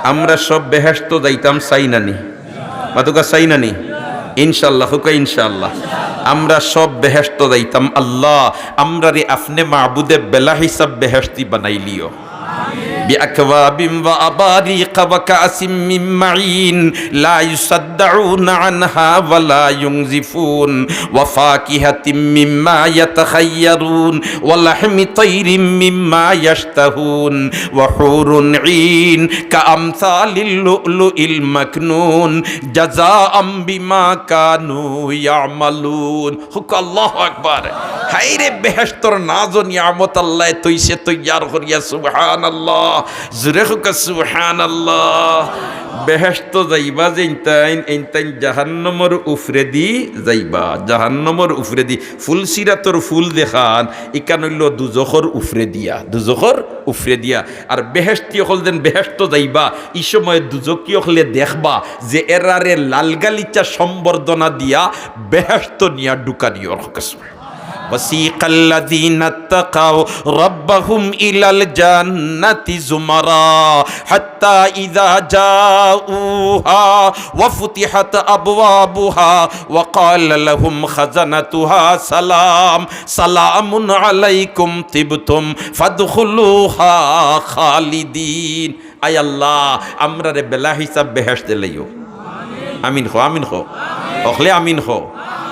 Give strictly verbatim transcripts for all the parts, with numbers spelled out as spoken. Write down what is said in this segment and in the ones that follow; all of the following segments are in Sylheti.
আমরা সব বেহেশতো যাইতাম, চাই না নি? মাতুক্কা, চাই না নি? ইনশাআল্লাহ, কউক্কা ইনশাআল্লাহ। আমরা সব বেহেশতো যাইতাম। আল্লাহ, আমরারে আপনে মাবুদে বেলা হিসাব বেহেশতি বানাইলিও। بأكواب وأباريق وكأس من معين لا يصدعون عنها ولا ينزفون وفاكهة مما يتخيرون ولحم طير مما يشتهون وحور عين كأمثال اللؤلؤ المكنون جزاء بما كانوا يعملون. কউক্কা আল্লাহু আকবার। হায়রে, বেহেশতর নাজ ও নিয়ামত আল্লায় থইছে তৈয়ার করিয়া। সুবহানাল্লাহ। জুরে কউক্কা সুবহানাল্লাহ। বেহেশতো যাইবা যেইনতাইন, এইনতাইন জাহান্নামর উফরেদি যাইবা, জাহান্নামর উফরেদি। ফুলসিরাতর ফুল যেখান, ইখান অইলো দুজখর উফরেদিয়া, দুজখর উফরেদিয়া। আর বেহেশতি অকল যেন বেহেশতো যাইবা, ই সময় দুজখি অকলে দেখবা যে এরারে লাল গালিচা সম্বর্ধনা দিয়া বেহেশতো নিয়া ঢুকানি অর। وسيق الذين اتقوا ربهم إلى الجنة زمرا حتى إذا جاءوها وفتحت أبوابها وقال لهم خزنتها سلام سلام عليكم طبتم فادخلوها خالدين. আয় আল্লাহ, আমরারে বেলা হিসাব বেহেশত দিলাইও। আমিন কও, আমিন কও। অকলে আমিন কও।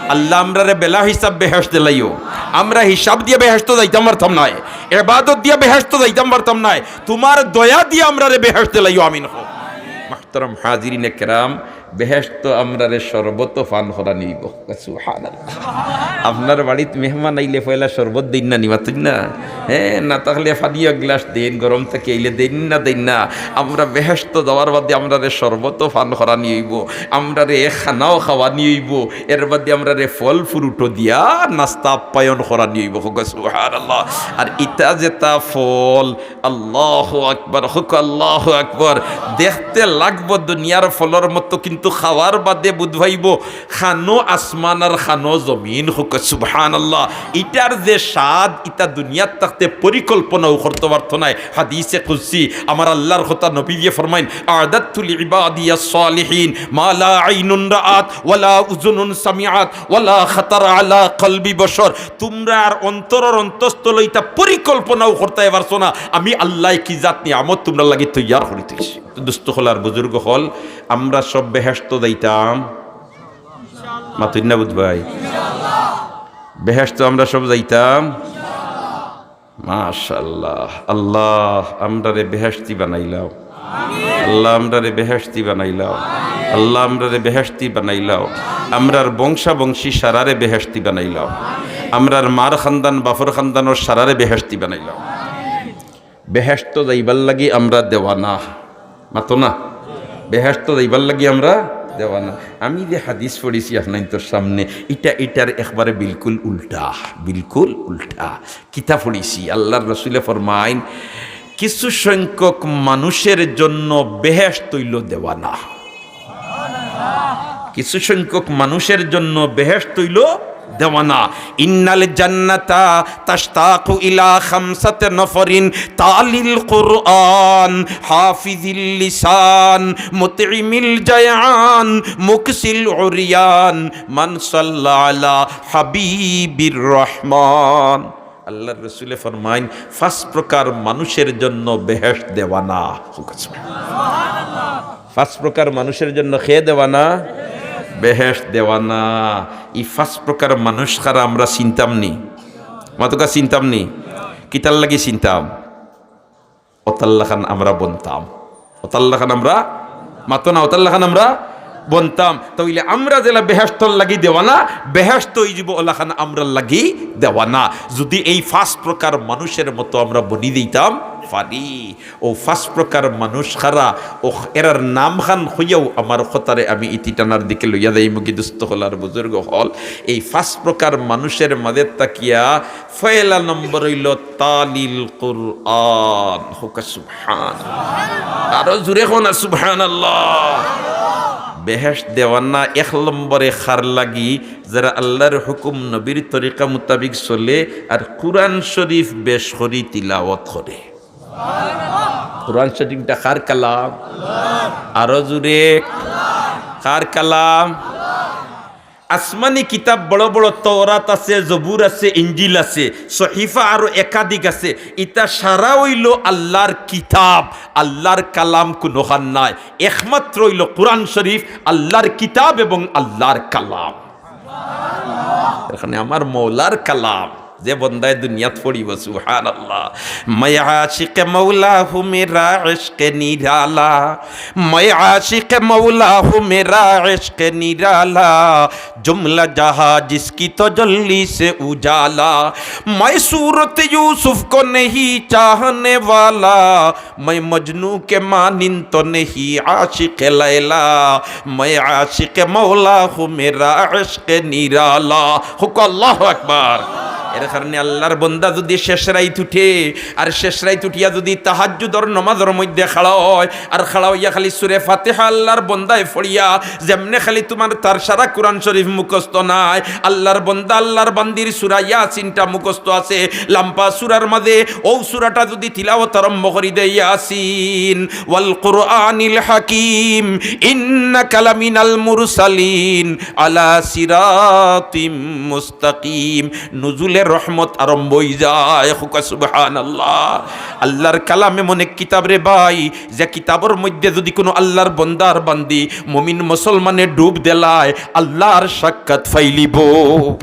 আল্লাহ, আমরারে বেলা হিসাব বেহেশত দিলাইও। আমরা হিসাব দিয়া বেহেশতো যাইতাম পারতাম নায়, এবাদত দিয়া বেহেশতো যাইতাম পারতাম নায়, তুমার দয়া দিয়া আমরারে বেহেশত দিলাইও। আমিন কও। মুহতারাম হাজিরিনে কেরাম, বেহেশতো আমরারে শরবতো পান করানি অইবো। সুবহানাল্লাহ। আপনার বাড়িত মেহমান আইলে পয়লা শরবত দেইন না নি, মাতইন না? হ্যাঁ, না থাকলে পানি এক গ্লাস দেইন, গরম থাকি আইলে দেইন না, দেইন না? আমরা বেহেশতো যাওয়ার বাদে আমরারে শরবতো পান করানি অইবো, আমরারে খানাও খাওয়ানি অইবো, এর বাদে আমরারে ফল fruit-ও দিয়া নাস্তা আপ্যায়ন করানি অইবো। কউক্কা সুবহানাল্লাহ। আর ইতা যেতা ফল, আল্লাহু আকবার, কউক্কা আল্লাহু আকবার। দেখতে লাগবো দুনিয়ার ফলর মতো, কিন্তু খাওয়ার বাদে বুঝ পাইবো খানো আসমান আর খানো জমিন। কউক্কা সুবহানাল্লাহ। ইটার যে স্বাদ, ইতা দুনিয়াত থাকতে পরিকল্পনাও করতো পারতো নায়। হাদিসে কুদসি, আমার আল্লাহর কথা, নবীয়ে ফরমাইন, "أعددت لعبادي الصالحين ما لا عين رأت ولا أذن سمعت ولا خطر على قلب بشر।" তুমরার অন্তরর অন্তঃস্থল ইতা পরিকল্পনাও করতায় পারছো না, আমি আল্লায় কি জাত নিয়ামত তুমরার লাগি তৈয়ার করি থইছি। তো দোস্ত অকল আর বুজুর্গ অকল, আমরা সব বেহেশতো যাইতাম, মাতইন না বুধ ভাই? বেহেশতো আমরা সব যাইতাম। মাশাআল্লাহ। আল্লাহ, আমরারে বেহেশতি বানাইলাও। আল্লাহ, আমরারে বেহেশতি বানাইলাও। আল্লাহ, আমরারে বেহেশতি বানাইলাও। আমরার বংশাবংশী সারারে বেহেশতি বানাইলাও। আমরার মার খানদান, বাফর খানদানর সারারে বেহেশতি বানাইলাও। বেহেশতো যাইবার লাগি আমরা দেওয়ানা। মাতো না? বেহেশতো যাইবার লাগি আমরা দেওয়ানা। আমি যে হাদিস পড়ছি আপনাইনতর সামনে, ইটা, ইটার একবারে বিলকুল উল্টা, বিলকুল উল্টা। কিতা পড়ছি? আল্লাহর রসুলে ফরমাইন, কিছু সংখ্যক মানুষের জন্য বেহেশত অইলো দেওয়ানা। কিছু সংখ্যক মানুষের জন্য বেহেশত অইলো দেওয়ানা। إن الجنة تشتاق إلى خمسة نفر: تالي القرآن، حافظ اللسان، مطعم الجيعان، مكسي العريان، من صلى على حبيب الرحمن। আল্লাহর রসুলে ফরমাইন, পাঁচ প্রকার মানুষের জন্য বেহেশত দেওয়ানা। পাঁচ প্রকার মানুষের জন্য কে দেওয়ানা? বেহেশত দেওয়ানা। ই পাঁচ প্রকার মানুষ কারা আমরা চিনতাম নি? মাতোক্কা চিনতাম নি? কিতার লাগি চিনতাম? অতার লাখান আমরা বনতাম। অতার লাখান আমরা, মাতো না, অতার লাখান আমরা বনতাম। তাইলে আমরা যেলা বেহেশতর লাগি দেওয়ানা, বেহেশত অইযিবো অলাখান আমরার লাগি দেওয়ানা। যুদি এই পাঁচ প্রকার মানুষের মতো আমরা বনি দিতাম পারি। অউ পাঁচ প্রকার মানুষ কারা, অউ এরার নাম খান কইয়াউ আমার কথারে আমি ইতি টানার দিকে লইয়া যাইমুগি। দোস্ত অকল আর বুজুর্গ অকল, এই পাঁচ প্রকার মানুষের মাঝে থাকিয়া পয়লা নম্বর অইলো তালিল কুরআন। কউক্কা সুবহান। আরো জুরে কও না সুবহানাল্লাহ। বেহেশত দেওয়ানা এক নম্বরে কার লাগি? যারা আল্লাহর হুকুম নবীর তরিকা মোতাবিক চলে আর কুরআন শরীফ বেশ করি তিলাওয়াত করে। কোরআন শরীফটা কার কালাম? আরো জোরে। কার কালাম? আসমানি কিতাব বড় বড় তওরাত আছে, জবুর আছে, ইঞ্জিল আছে, সহিফা আরো একাধিক আছে। ইতা সারা অইলো আল্লার কিতাব, আল্লার কালাম কুনুখান নাই। একমাত্র অইলো কোরআন শরীফ আল্লার কিতাব এবং আল্লার কালাম। এখানে আমার মৌলার কালাম, যে বন্দায় দুনিয়াত পড়িবো, সুবহানাল্লাহ। "میں عاشق مولا ہوں، میرا عشق نرالا۔ میں عاشق مولا ہوں، میرا عشق نرالا۔ جملہ جہاں جس کی تجلی سے اجالا۔ میں صورت یوسف کو نہیں چاہنے والا، میں مجنوں کے مانند تو نہیں عاشق لیلا، میں عاشق مولا ہوں، میرا عشق نرالا۔" কউক্কা আল্লাহু আকবার। এর কারণে আল্লার বন্দা যুদি শেষ রাইত উঠে, আর শেষ রাইত উঠিয়া যুদি তাহাজ্জুদর নমাজর মধ্যে খাড়া অয়, আর খাড়া অইয়া খালি সূরা ফাতিহা আল্লার বন্দায় পড়িয়া, যেমনে খালি তুমার তার সারা কোরআন শরীফ মুখস্থ নায়, আল্লার বন্দা আল্লার বান্দির সূরা ইয়াসিনটা মুখস্থ আছে, লাম্বা সূরার মাঝে অউ সূরাটা যুদি তিলাওয়াত আরম্ভ করি দেয়, ইয়াসিন ওয়াল কুরআনিল হাকিম, ইন্নাকা লামিনাল মুরসালিন আলা সিরাতিম মুস্তাকিম, নুজুলে রহমত আরম্ভ অই যায়। কউক্কা সুবহানাল্লাহ। আল্লার কালাম এমন এক কিতাব রে ভাই, যে কিতাবর মধ্যে যুদি কুনু আল্লার বন্দার বান্দি মুমিন মুসলমানে ডুব দেলায়, আল্লার সাক্ষাৎ ফাইলিবো।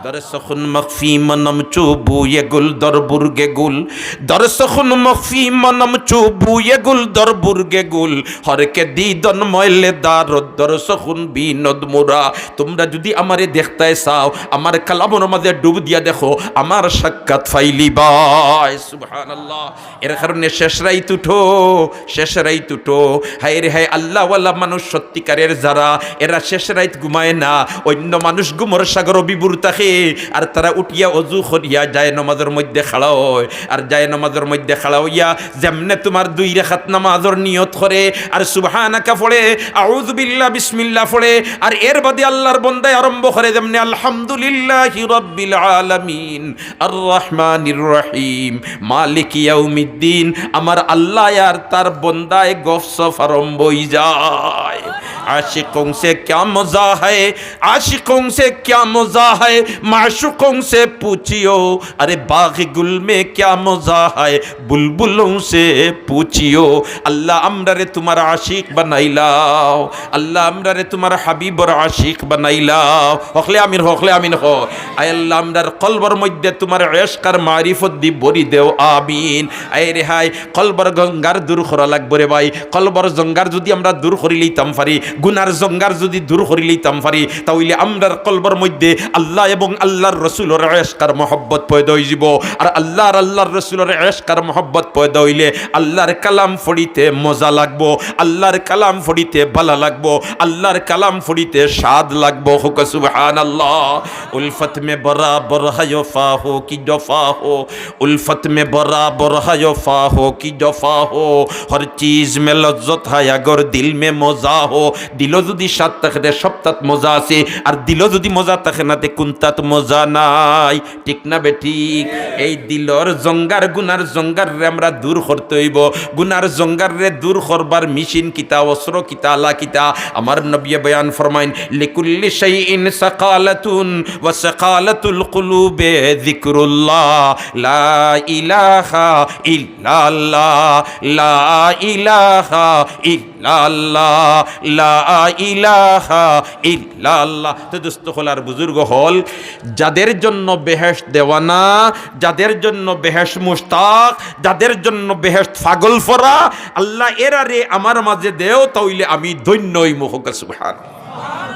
در سخن مخفی منم چو بوی گل در برگ گل، در سخن مخفی منم چو بوی گل در برگ گل، هر که دیدن مایل دارد در سخن بیند مرا۔ তুমরা যুদি আমারে দেখতায় চাও, আমার কালামর মাঝে ডুব দিয়া দেখো, আমার সাক্ষাৎ ফাইলিবায়। সুবহানাল্লাহ। এর কারণে শেষ রাইত উঠো, শেষ রাইত উঠো। হায় রে হায়, আল্লাওয়ালা মানুষ সত্যিকারের যারা, এরা শেষ রাইত ঘুমায় না। অইন্য মানুষ ঘুমর সাগরো বিভোর থাকে, আর তারা উঠিয়া অজু করিয়া যায় নমাজর মধ্যে খাড়া অয়, আর যায় নমাজর মধ্যে খাড়া অইয়া যেমনে তুমার দুই রাকাত নমাজর নিয়ত করে, আর সুবহানাকা পড়ে, আউযু বিল্লাহ, বিসমিল্লাহ পড়ে, আর এর বাদে আল্লার বন্দায় আরম্ভ করে যেমনে আলহামদুলিল্লাহি রাব্বিল আলামিন, আর রহমানির রহিম, মালিক ইয়াউমিদ্দিন, আমার আল্লায় আর তার বন্দায় গফ সফ আরম্ভ অই যায়। عاشقوں سے کیا مزہ ہے، عاشقوں سے کیا مزہ ہے، معشوقوں سے پوچھیو، ارے باغ گل میں کیا مزہ ہے، بلبلوں سے پوچھیو۔ আল্লাহ, আমরারে তুমার আশিক বানাইলাও, আল্লাহ, আমরারে তুমার হাবিবর আশিক বানাইলাও। হকলে আমিন, হকলে আমিন হ। আয় আল্লাহ, আমরার কলবর মধ্যে তুমার এশক আর মারিফত দি ভরি দেও, আমিন। আয় রে হায়, কলবর জঙ্গার দূর করা লাগবো রে ভাই। কলবর জঙ্গার যুদি আমরা দূর করি লইতাম পারি, গুনার জঙ্গার যুদি দূর করি লইতাম পারি, তা অইলে আমরার কলবর মধ্যে আল্লাহ এবং আল্লাহর রসুলর এশক আর মহব্বত পয়দা অইযিবো। আর আল্লাহ আর আল্লাহর রসুলর এশক আর মহব্বত পয়দা অইলে আল্লাহর কালাম পড়িতে মজা লাগবো, আল্লাহর কালাম পড়িতে ভালা লাগবো, আল্লাহর কালাম পড়িতে স্বাদ লাগবো। কউক্কা সুবহানাল্লাহ। الفت میں برابر ہے وفا ہو کہ جفا ہو، الفت میں برابر ہے وفا ہو کہ جفا ہو، ہر چیز میں لذت ہے اگر دل میں مزہ ہو۔ দিলো যুদি স্বাদ থাকে, তে সবতাত মজা আছে, আর দিলো যুদি মজা থাকে না, তে কুনতাত মজা নাই। ঠিক না বেঠিক? এই দিলর জঙ্গার, গুনার জঙ্গাররে আমরা দূর করতে অইবো। গুনার জঙ্গাররে দূর করবার মেশিন কিতা, অস্ত্র কিতা, আলা কিতা? আমার নবীয়ে বয়ান ফরমাইন, لكل شيء سقالة وسقالة القلوب ذكر الله، لا إله إلا الله، لا إله إلا الله، لا إله إلا الله। তো দোস্ত অকল আর বুজুর্গ অকল, যাদের জন্য বেহেশত দেওয়ানা, যাদের জন্য বেহেশত মুশতাক, যাদের জন্য বেহেশত পাগল ফরা, আল্লাহ এরারে আমার মাঝে দেও, তা অইলে আমি ধন্য অইমু। কউক্কা সুবহান।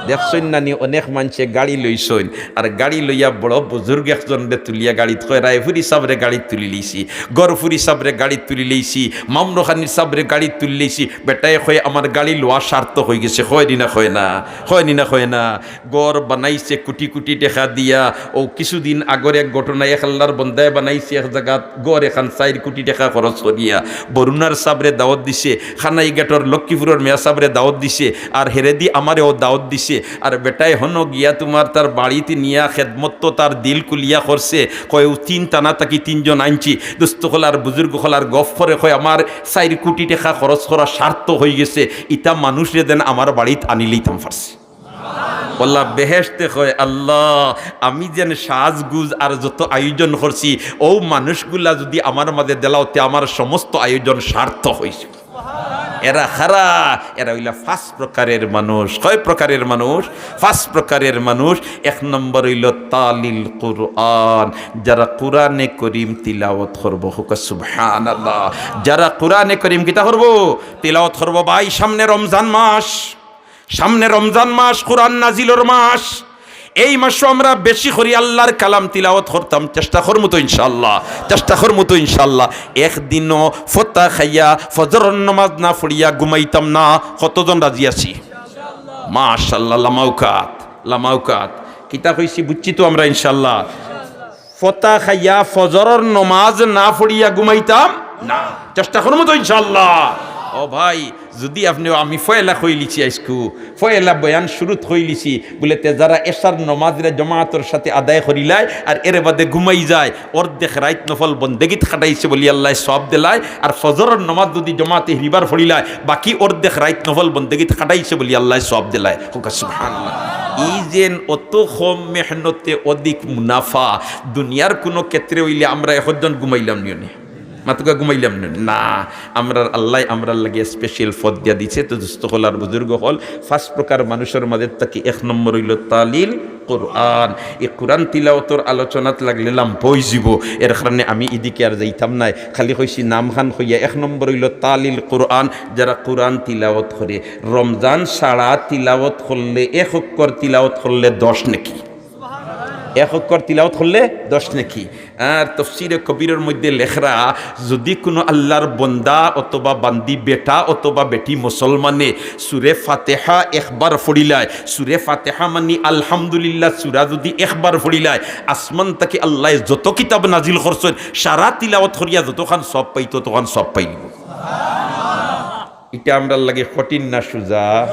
দেখছইন না নি, অনেক মানষে গাড়ি লইছইন, আর গাড়ি লইয়া বড় বুজুর্গ একজনরে তুলিয়া গাড়িত, কয়, "রায়পুরি সাবরে গাড়িত তুলি লইছি, গড়পুরি সাবরে গাড়িত তুলি লইছি, মামরখানির সাবরে গাড়িত তুলি লইছি।" বেটায় কয়, "আমার গাড়ি লওয়া সার্থক অইগেছে।" কয় নি না, কয় না, কয় নি না, কয় না। ঘর বানাইছে কোটি কোটি টেকা দিয়া। অউ কিছুদিন আগর এক ঘটনা, এক আল্লার বন্দায় বানাইছে এক জাগাত ঘর, এখান চাইর কোটি টেকা খরচ করিয়া। বরুণার সাবরে দাওয়াত দিছে, কানাইঘাটর লক্ষ্মীপুরর মেয়া সাবরে দাওয়াত দিছে, আর হেরেদি আমারেও দাওয়াত দিছে। আর বেটায় হনো গিয়া তুমার তার বাড়িত নিয়া খেদমত তো তার দিল খুলিয়া করছে। কয়, "ও তিন থানা থাকি তিনজন আনছি।" দোস্ত অকল আর বুজুর্গ অকল আর গফ করে কয়, "আমার চাইর কুটি টেকা খরচ করা সার্থক অইগেছে, ইতা মানুষরে যেন আমার বাড়িত আনিলিতাম পারছি।" বললা বেহেশতে কয়, "আল্লাহ, আমি যেন সাজগুজ আর যত আয়োজন করছি, অউ মানুষগুলা যুদি আমার মাঝে দিলাও, তে আমার সমস্ত আয়োজন সার্থক অইছে।" এরা কারা? এরা অইলা পাঁচ প্রকারের মানুষ। কয় প্রকারের মানুষ? পাঁচ প্রকারের মানুষ। এক নম্বর অইলো তালিল কুরআন, যারা কুরআনে করিম তিলাওয়াত করবো। কউক্কা সুবহানাল্লাহ। যারা কুরআনে করিম কিতা করবো? তিলাওয়াত করবো। ভাই, সামনে রমজান মাস, সামনে রমজান মাস, কুরআন নাজিলর মাস। এই মাসো আমরা বেশি করি আল্লার কালাম তিলাওয়াত করতাম, চেষ্টা করমু তো ইনশাআল্লাহ, চেষ্টা করমু তো ইনশাআল্লাহ। একদিনও ফতা খাইয়া ফজরর নমাজ না পড়িয়া ঘুমাইতাম না। কতজন রাজি আছি? মাশাআল্লাহ, লামাউকাত, লামাউকাত। কিতা কইছি বুঝছি তো আমরা ইনশাআল্লাহ। ফতা খাইয়া ফজরর নমাজ না পড়িয়া ঘুমাইতাম না, চেষ্টা করমু তো ইনশাআল্লাহ। ও ভাই, যুদি আপনে, আমি ফয়লা কইলিছি আইজকু, ফয়লা বয়ান শুরুত কইলিছি, বুলে তে যারা এশার নমাজরে জমাতর সাথে আদায় করিলায় আর এর বাদে ঘুমাই যায়, অর্ধেক রাইত নফল বন্দেগিত কাটাইছে বলি আল্লায় সওয়াব দিলায়, আর ফজরর নমাজ যুদি জমাতে হিরিবার পড়িলায়, বাকি অর্ধেক রাইত নফল বন্দেগিত কাটাইছে বলি আল্লায় সওয়াব দিলায়। কউক্কা সুবহানাল্লাহ। ই যেন অত কম মেহনতে অধিক মুনাফা, দুনিয়ার কুনু ক্ষেত্রে অইলে আমরা একজন ঘুমাইলাম নি অনে? মাতুক্কা ঘুমাইলাম নি অনে? না, আমরার আল্লায় আমরার লাগি special পথ দিয়া দিছে। তো দোস্ত অকল আর বুজুর্গ অকল, পাঁচ প্রকার মানুষর মাঝে থাকি এক নম্বর অইলো তালিল কুরআন। ই কুরআন তিলাওয়াতর আলোচনাত লাগলে লাম্বা অইযিবো, এর কারণে আমি ইদিকে আর যাইতাম নায়। খালি কইছি নামখান কইয়া, এক নম্বর অইলো তালিল কুরআন, যারা কুরআন তিলাওয়াত করে। রমজান ছাড়া তিলাওয়াত করলে, এক অক্ষর তিলাওয়াত করলে দশ নেকি। এক অক্ষর তিলাওয়াত করলে দশ নেকি। আর তফসিরে কবিরর মধ্যে লেখরা, যুদি কুনু আল্লার বন্দা অথবা বান্দি, বেটা অথবা বেটি মুসলমানে সুরে ফাতেহা একবার পড়িলায়, সুরে ফাতেহা মানি আলহামদুলিল্লাহ সুরা যুদি একবার পড়িলায়, আসমান থাকি আল্লায় যত কিতাব নাজিল করছইন, সারা তিলাওয়াত করিয়া যতখান সওয়াব পাইতো, ততখান সওয়াব পাইলিবো। ইটা আমরার লাগি কঠিন না সুজা?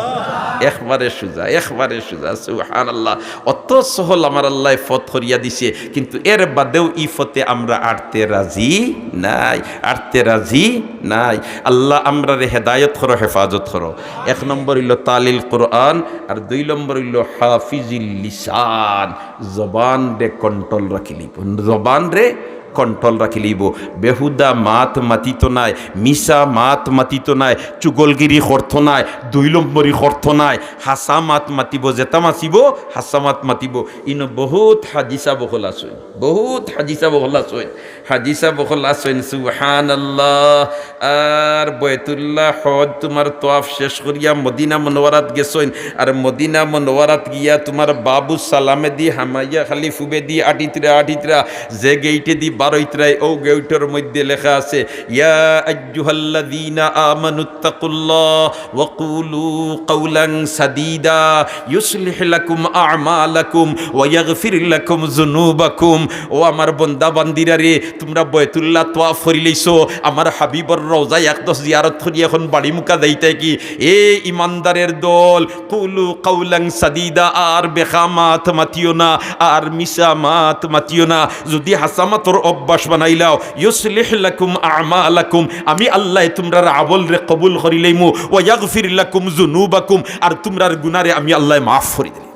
একবারে সুজা, একবারে সুজা। সুবহানাল্লাহ। অত সহল আমার আল্লায় পথ করিয়া দিছে, কিন্তু এর বাদেও ই পথে আমরা আটতে রাজি নাই, আটতে রাজি নাই। আল্লাহ আমরারে হেদায়ত করো, হেফাজত করো। এক নম্বর অইলো তালিল কুরআন, আর দুই নম্বর অইলো হাফিজিল লিসান, জবানরে control রাখিলিবো, জবানরে control রাখিলিবো। বেহুদা মাত মাতিতো নায়, মিছা মাত মাতিতো নায়, চুগলগিরি করতো নায়, দুই নম্বরি করতো নায়, হাছা মাত মাতিবো, যেতা মাতিবো হাছা মাত মাতিবো। ইনো বহুত হাজি সাব অকল আছইন, বহুত হাজি সাব অকল আছইন, হাজি সাব অকল আছইন, সুবহানাল্লাহ। আর বয়তুল্লাহ হজ তুমার তওয়াফ শেষ করিয়া মদিনা মনোয়ারাত গেছইন, আর মদিনা মনোয়ারাত গিয়া তুমার বাবু সালামেদি হামাইয়া খালি ফুবেদি আটিতরা আটিতরা যে গেইটেদি বারইতরায়, অউ গেইটর মধ্যে লেখা আছে, ইয়া আইয়ুহাল্লাযীনা আমানুত্তাকুল্লাহ ওয়া কুলু কাওলান সাদীদা ইউসলিহ লাকুম আমালাকুম ওয়া ইয়াগফির লাকুম যুনুবাকুম। ও আমার বন্দা বান্দিরা রে, তুমরা বয়তুল্লাহ তওয়াফ করিলাইছো, আমার হাবিবর রওজা আকদস জিয়ারত করি এখন বাড়ি মুখা যাইতায় কি? এ ইমানদারের দল, কুলু কাওলান সাদীদা, আর বেকা মাত মাতিও না, আর মিছা মাত মাতিও না। যুদি হাছা মাতর অভ্যাস বানাইলাও, ইউসলিহ লাকুম আমালাকুম, আমি আল্লায় তুমরার আমলরে কবুল করিলাইমু, ওয়া ইয়াগফির লাকুম যুনুবাকুম, আর তুমরার গুনারে আমি আল্লায় মাফ করি দিলাম।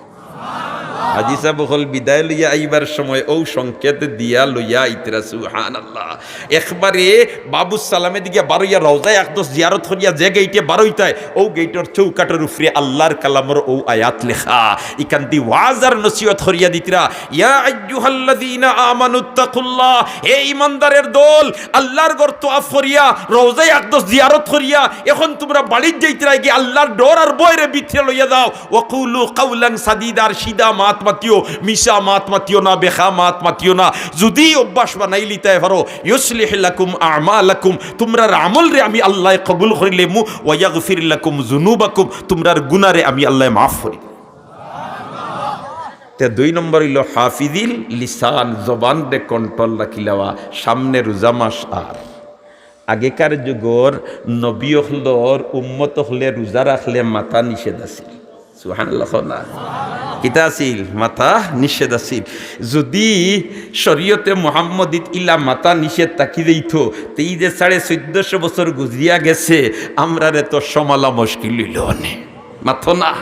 হাজি সাব অকল বিদায় লইয়া আইবার সময় অউ সংকেত দিয়া লইয়া আইতরা, সুবহানাল্লাহ। একবারে বাবু সালামেদি গিয়া বারইয়া রওজা আকদস জিয়ারত করিয়া যে গেইটে বারইতায়, অউ গেইটর চৌকাঠর উপরে আল্লার কালামর অউ আয়াত লেখা। ইখানদি ওয়াজ আর নসিহত করিয়া দিতরা, ইয়া আইয়ুহাল্লাযীনা আমানুত্তাকুল্লাহ, হে ইমানদারের দল, আল্লার ঘর তওয়াফ করিয়া, রওজা আকদস জিয়ারত করিয়া, এখন তুমরা বাড়িত যাইতরায় গি আল্লার ডর আর ভয়রে ভিতরে লইয়া যাও। ওয়া কুলু কাওলান সাদীদা, আর সিধা মাত মাতিও, মিছা মাত মাতিও না, বেকা মাত মাতিও না। যুদি অভ্যাস বানাইলিতায় পারো, ইউসলিহ লাকুম আমালাকুম, তুমরার আমলরে আমি আল্লায় কবুল করিলাইমু, ওয়া ইয়াগফির লাকুম যুনুবাকুম, তুমরার গুনারে আমি আল্লায় মাফ করি। তে দুই নম্বর অইলো হাফিজিল লিসান, জবানরে control রাখিলাওয়া। সামনে রোজা মাস, আর আগেকার যুগর নবী অকলর উম্মত অকলে রোজা রাখলে মাতা নিষেধ আছিল। সুবহানাল্লাহ কও না। কিতা আছিল? মাথা নিষেধ আছিল। যুদি শরীয়তে মুহাম্মদীত ইলা মাথা নিষেধ থাকি যাইতো, তে ই যে সাড়ে চৈদ্দশো বছর গুজরিয়া গেছে, আমরারে তো সমালা মুশকিল অইলো অনে। মাতো না।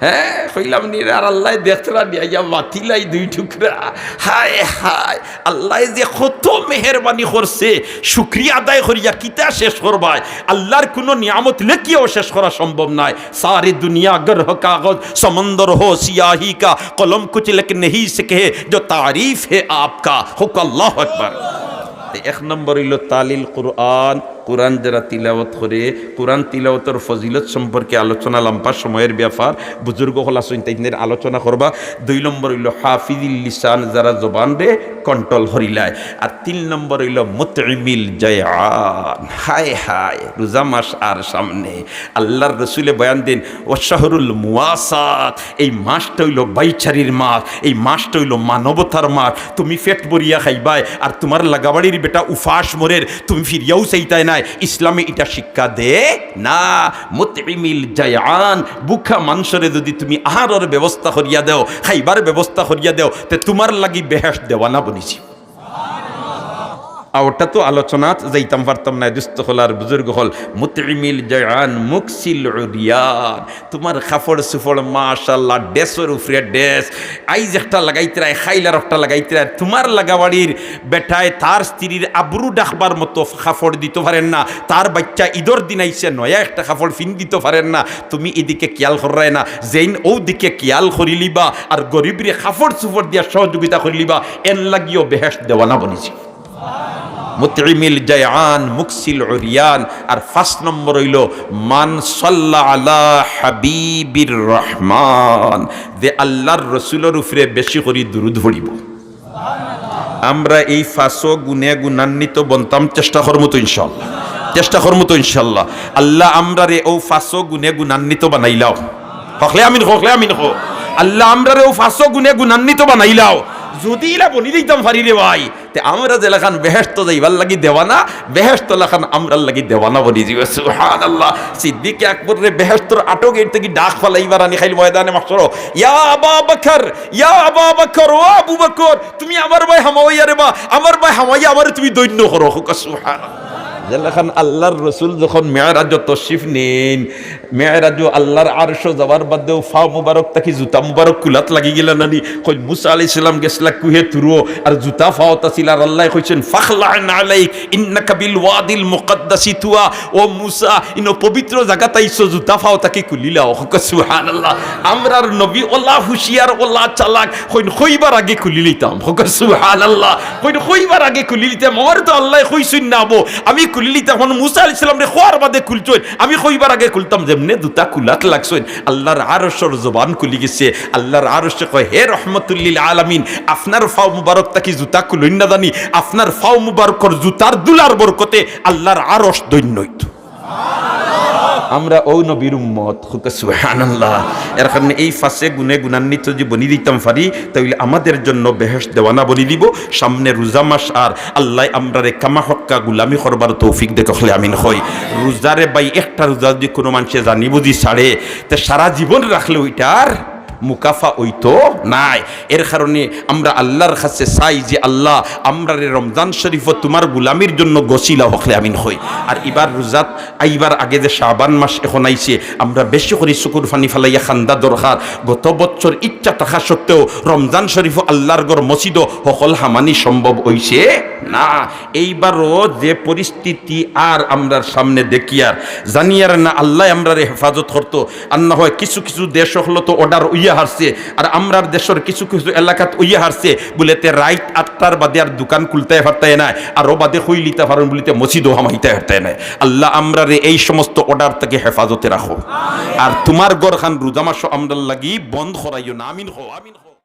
হে, কইলাম নি রে, আর আল্লায় দেখরা নি, আইয়া মাতিলাই দুই টুকরা। হায় হায়, আল্লায় যে কত মেহেরবানি করছে, শুকরিয়া আদায় করিয়া কিতা শেষ করবায়? আল্লার কুনু নিয়ামত লেখিয়াও শেষ করা সম্ভব নায়। ساری دنیا گر ہو کاغذ سمندر ہو سیاہی کا، قلم کچھ لکھ نہیں سکے جو تعریف ہے آپ کا۔ কউক্কা আল্লাহু আকবার। তে এক নম্বর অইলো তালিল কুরআন, কুরআন যারা তিলাওয়াত করে, কুরআন তিলাওয়াতর ফজিলত সম্পর্কে আলোচনা, লম্বা সময়র ব্যাপার, বুজুর্গ অকল আছইন, তাইনর আলোচনা করবা। দুই নম্বর অইলো হাফিজিল লিসান, যারা জবানরে control করিলায়। আর তিন নম্বর অইলো মুতইমিল জায়ান। হায় হায়, রোজা মাস আর সামনে। আল্লার রসুলে বয়ান দেন, ওয়াশাহরুল মুওয়াসাত, এই মাসটা অইলো ভাইচারির মাস, এই মাসটা অইলো মানবতার মাস। তুমি পেট ভরিয়া খাইবায়, আর তুমার লাগাবাড়ির বেটা উপাস মরের, তুমি ফিরিয়াও চাইতায় নায়। ইসলামে ইটা শিক্ষা দেয় না। মুতইমিল জায়ান, ভুকা মানষরে যুদি তুমি আহারর ব্যবস্থা করিয়া দেও, খাইবার ব্যবস্থা করিয়া দেও, তে তুমার লাগি বেহেশত দেওয়ানা বনিছে। আর ওটা তো আলোচনাত যাইতাম পারতাম না, দুস্ত অকল আর বুজুর্গ অকল, মুতইমিল জায়ান মুকসিল উরিয়ান, তুমার কাপড় চুপড় মাশাআল্লাহ, ড্রেসর উপরে ড্রেস, আইজ একটা লাগাইতরায়, কাইল আরকটা লাগাইতরায়, তুমার লাগাবাড়ির বেটায় তার স্ত্রীর আবরু ঢাকবার মতো কাপড় দিতো পারের না, তার বাইচ্চা ইদর দিন আইছে নয়া একটা কাপড় ফিন্দিতো পারের না, তুমি ইদিকে খিয়াল কররায় না, যেইন অউ দিকে খিয়াল করিলিবা আর গরিবরে কাপড় চুপড় দিয়া সহযোগিতা করিলিবা, এর লাগিও বেহেশত দেওয়ানা বনিছে। মুতইমিল জায়ান মুকসিল উরিয়ান। আর পাঁচ নম্বর অইলো মান সাল্লা আলা হাবিবির রহমান, যে আল্লার রসুলর উপরে বেশি করি দুরুদ পড়িবো। আমরা এই পাঁচও গুণে গুণান্বিত বনতাম, চেষ্টা করমু তো ইনশাআল্লাহ, চেষ্টা করমু তো ইনশাআল্লাহ। আল্লাহ আমরারে অউ পাঁচও গুণে গুণান্বিত বানাইলাও। হকলে আমিন, হকলে আমিন কও। আল্লাহ আমরারে অউ পাঁচও গুণে গুণান্বিত বানাইলাও। যুদি ইলা বনি দিতাম পারি রে ভাই, তে আমরা যেলাখান বেহেশত যাইবার লাগি দেওয়ানা, বেহেশত লাখান আমরার লাগি দেওয়ানা বনি যিবো। সুবহানাল্লাহ। সিদ্দিকে আকবররে বেহেশতর আটো গেইট থাকি ডাক ফালাইবার আনি খাইল ময়দানে মাহশরো, ইয়া আবা বকর, ইয়া আবা বকর, ও আবু বকর, তুমি আমার বায় হামাওয়াইয়া রে বা, আমার বায় হামাওয়াইয়া আমারে তুমি ধন্য করো। কউক্কা সুবহানাল্লাহ। যেলাখান আল্লার রসুল যখন মেরাজো তশরিফ নেইন, মেরাজো আল্লার আরশো যাওয়ার বাদেও পাও মুবারক থাকি জুতা মুবারক কুলাত লাগি গেলা না নি? কইন মুসা আলাইহিস সালাম গেছলা কুহে তুরো, আর জুতা পাওত আছিল, আর আল্লায় কইছইন, "ফাখলা আলাইক ইন্নাকা বিল ওয়াদিল মুকাদ্দাসি তুওয়া।" ও মুসা, ইনো পবিত্র জাগাত আইছো, জুতা পাও থাকি কুলিলাও। কউক্কা সুবহানাল্লাহ। আমরার নবী অলা হুশিয়ার, অলা চালাক, কইন কইবার আগে কুলিলিতাম। কউক্কা সুবহানাল্লাহ। কইন কইবার আগে কুলিলিতাম। আমারে তো আল্লায় কইছইন না বো, আমি কুলিলিতাম। অখন মুসা আলাইহিস সালামরে কওয়ার বাদে কুলছইন, আমি কইবার আগে কুলতাম, যেমনে জুতা কুলাত লাগছইন, আল্লার আরশর জবান খুলি গেছে। আল্লার আরশে কয়, "হে রহমতুল্লিল আলামিন, আপনার পাও মুবারক থাকি জুতা খুলইন না জানি, আপনার পাও মুবারকর জুতার ধুলার বরকতে আল্লার আরশ ধন্য অইতো।" আমরা অউ নবীর উম্মত, কউক্কা সুবহানাল্লাহ। এর কারণে এই পাঁচে গুণে গুণান্বিত যুদি বনি দিতাম পারি, তাইলে আমাদের জন্য বেহেশত দেওয়ানা বনি দিবো। সামনে রোজা মাস, আর আল্লায় আমরারে কামা হক্কা গুলামি করবার তৌফিক দেউক, কউক্কা আমিন কই। রোজারে ভাই, একটা রোজা যুদি কুনু মানষে জানি বুঝি ছাড়ে, তে সারা জীবন রাখলেও ইটার মুকাফা অইতো নায়। এর কারণে আমরা আল্লার কাছে চাই যে, "আল্লাহ, আমরারে রমজান শরীফো তুমার গুলামির জন্য গছিলাও", কউক্কা আমিন কই। আর ইবার রোজাত আইবার আগে যে শাবান মাস অখন আইছে, আমরা বেশি করি চকুর পানি ফালাইয়া কান্দা দরকার। গত বছর ইচ্ছা থাকা সত্ত্বেও রমজান শরীফো আল্লার ঘর মসজিদো হকল হামানি সম্ভব অইছে না। এইবারও যে পরিস্থিতি আর আমরার সামনে দেখিয়ার, জানিয়ার না আল্লায় আমরারে হেফাজত করতো। আর না হয় কিছু কিছু দেশ অকলো তো order অইয়া হারছে, আর আমরার দেশর কিছু কিছু এলাকাত অইয়া হারছে, বুলে তে রাইত আটটার বাদে আর দোকান খুলতায় পারতায় নায়, আর অউ বাদে খুলিলিতা পারইন বুলে তে মসজিদও হামাইতায় পারতায় নায়। আল্লাহ আমরারে এই সমস্ত order থাকি হেফাজতে রাখো। আর তুমার ঘরখান রোজা মাসো আমরার লাগি বন্ধ করাইও না। আমিন কও, আমিন কও।